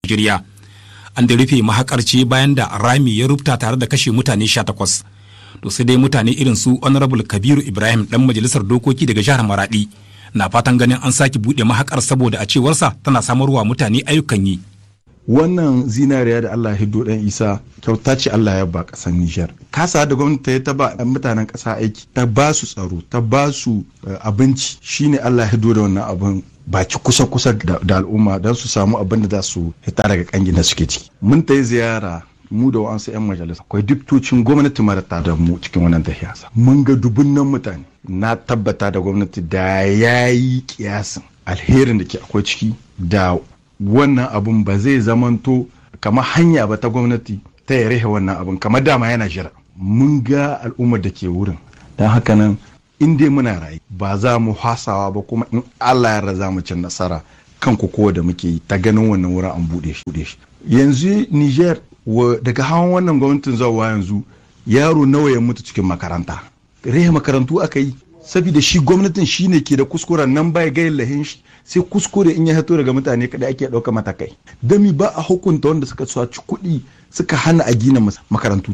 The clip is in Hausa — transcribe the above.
Najeriya. An da rufe mahakar ce bayan da rami ya rubta tare da kashe mutane 18. To sai dai mutane irin su Honorable Kabiru Ibrahim, dan majalisar dokoki daga jihar Maradi, na fatan ganin an sake buɗe mahakar, saboda a cewarsa tana samarwa mutane ayyukan yi. Wannan zinariya da Allah hiddo dan Isa, kyauta ce Allah ya ba kasar Nijar. Kasa da gwamnati ta ba mutanen kasa aiki, ta ba su tsaro, ta ba su abinci, shine Allah ya hiddo da wannan abin baki kusa kusa da al'umma don su samu abin da za su hita daga kangin da suke ciki. Mun ta yi ziyara mu da wa'ansu 'yan majalisa, akwai diptocin gwamnati marata da mu cikin wannan tafiya. Mun ga dubunnan mutane. Na tabbata da gwamnati da ya yi kiyasin alherin da ke akwai ciki, da wannan abun ba zai zamanto kamar hanya ba ta gwamnati ta ya rihe wannan abun kamar dama yana jira. Mun ga al'ummar da ke wurin, don haka nan in dai muna rayu ba za mu hasawa ba, kuma in Allah ya za mu cin nasara kan kokowa da muke yi ta ganin wannan wurin an buɗe shi. Yanzu Niger, daga hawan wannan gwamnatin zuwa yanzu, yaro nawa ya mutu cikin makaranta? Rehe makarantu aka yi saboda shi gwamnatin shi ne ke da kuskuren nan, bai gayin lahin shi, sai kuskure in ya hito daga mutane kada ake ɗauka matakai. Dami ba a hukunta wanda suka saci kuɗi suka hana a gina makarantu?